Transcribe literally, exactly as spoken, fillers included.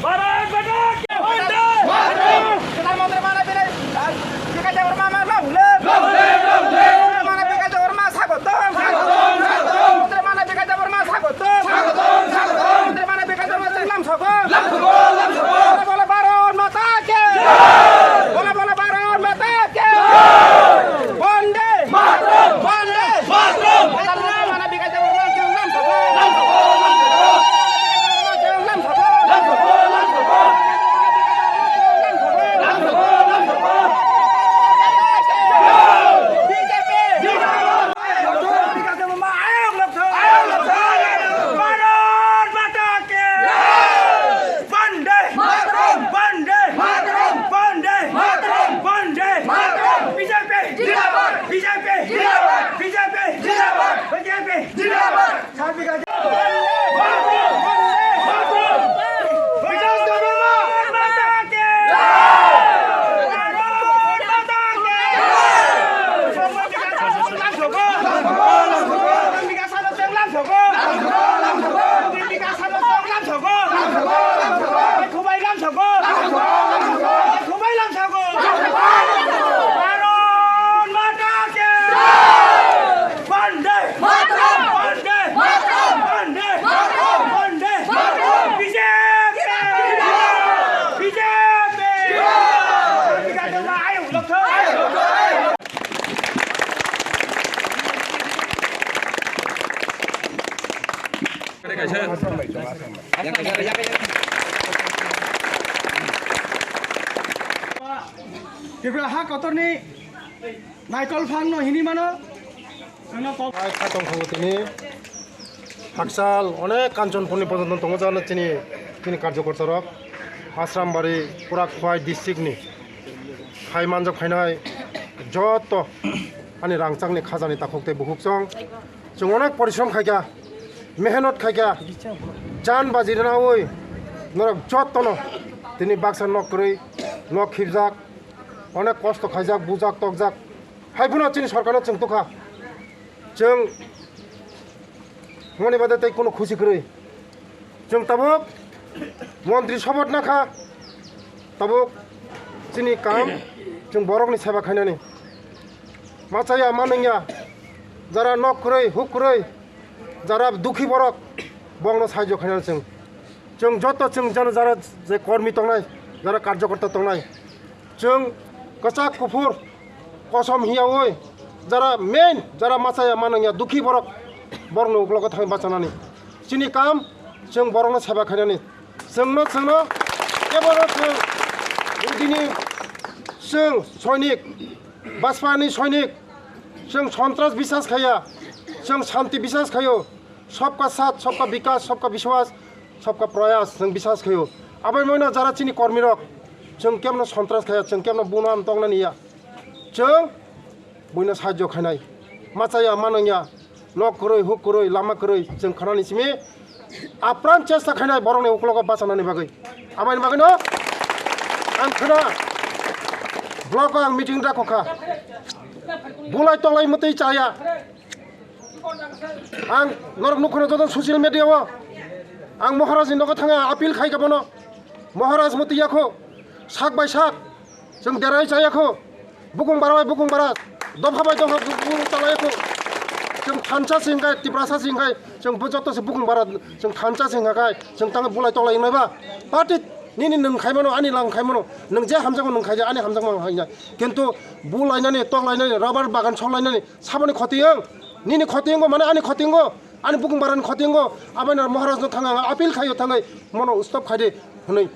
भारत माता की वंदे मातरम। प्रधानमंत्री माननीय विकास देबबर्मा मामला उल्लेख। उल्लेख, उल्लेख। माननीय विकास देबबर्मा स्वागतम। स्वागतम, स्वागतम। मंत्री माननीय विकास देबबर्मा स्वागतम। स्वागतम, स्वागतम। मंत्री माननीय विकास देबबर्मा लाम सगो। लाम सगो, लाम सगो। बोलो, बोलो, भारत माता की। जय। बोलो, बोलो, भारत माता की। जय। वंदे मातरम। वंदे मातरम। भारत माता की। वंदे मातरम। वंदे मातरम। वंदे मातरम। वंदे मातरम। बीजेपी जिंदाबाद। बीजेपी जिंदाबाद। बीजेपी जिंदाबाद। बीजेपी जिंदाबाद। सात बीघा। वंदे मातरम। वंदे मातरम। विकास देबबर्मा। भारत माता की। भारत माता की। भारत माता की। Vande Mataram. Vande Mataram. Vande Mataram. Vande Mataram. BJP. BJP. Tripura ha kotorni naikol phangno hini mano. Ang kok- Hai khatong thango tini. Hakchal onek Kanchanpurni pojonto tongo jana chini, chini karjokortarok. Asrambari pura Khowai district ni hai manjak phainai joto ani rangchakni khajani takhuk tei bukhuk chwng. Chwng onek porishrom khaikha, mehenot khaikha, jan baji rwnaui norok jotono tini baksa nok kwrwi, nok khibjak, onek kosto khaijak, bujak, tokjak. Hai phano chini sorkarno chwng tukha. Chwng moni bade tei kunu khusi kwrwi. Chwng tabuk montri sobot nakha, tabuk chini kam chwng borokni seba khainani. Machaya manwngya, jara nok kwrwi, huk kwrwi, jara dukhi borok, bongno saijo khainani chwng. Chwng joto chwng jara, jara je kormi tongnai, jara karjokorta tongnai, chwng kwchak kuphur kosom hiyaui jara main, jara machaya manwngya dukhi borok, borokni uklogo thangwi bachanani. Chini kam chwng borokno seba khainani. Chwngno, chwngno, kebono chwng udini chwng soinik, Bajpani soinik, chwng sontras biswas khaiya, chwng shanti biswas khaio, sabka saath, sabka bikas, sabka biswas, sabka prayas, chwng biswas khaio. Abai moino jara chini kormirok, chwng kemno sontras khaiya, chwng kemno bunam tongnani ya. Chwng buino sahajyo khainai. Machaya, manwngya, nok kwrwi, huk kwrwi, lama kwrwi, chwng khanani simi apran chesta khainai borokni uklogo bachanani bagwi. Aboni bagwino ang khna block o ang meeting da kokha. Bulai tolai mwtwi chaya. Ang norok nukhuna joto social media o ang Maharaj ni nogo thanga appeal khai ka bono. Maharaj muti yakho, sak bai sak, chwng derai cha yakho, bukung bara bai bukung bara, dopha bai dopha bukung chala yakho. Chwng thansa sing khai, Tiprasa sing khai, chwng bo joto se bukung bara, chwng thansa sing khai, chwng tang bulai tolai wngnai ba. Party nini nwng khai mano, ani lang khai mano, nwng je hamjakma nwng khai ja, ani hamjakma nwng khai ja. Kintu bulainani, toklainani, rubber bagan soklainani, saboni khoti wng, nini khoti wngo, mane ani khoti wngo, ani bukung barani khoti wngo, aboni Maharaj no thanga ang appeal khaio thangwi mono stop khaidi hwnwi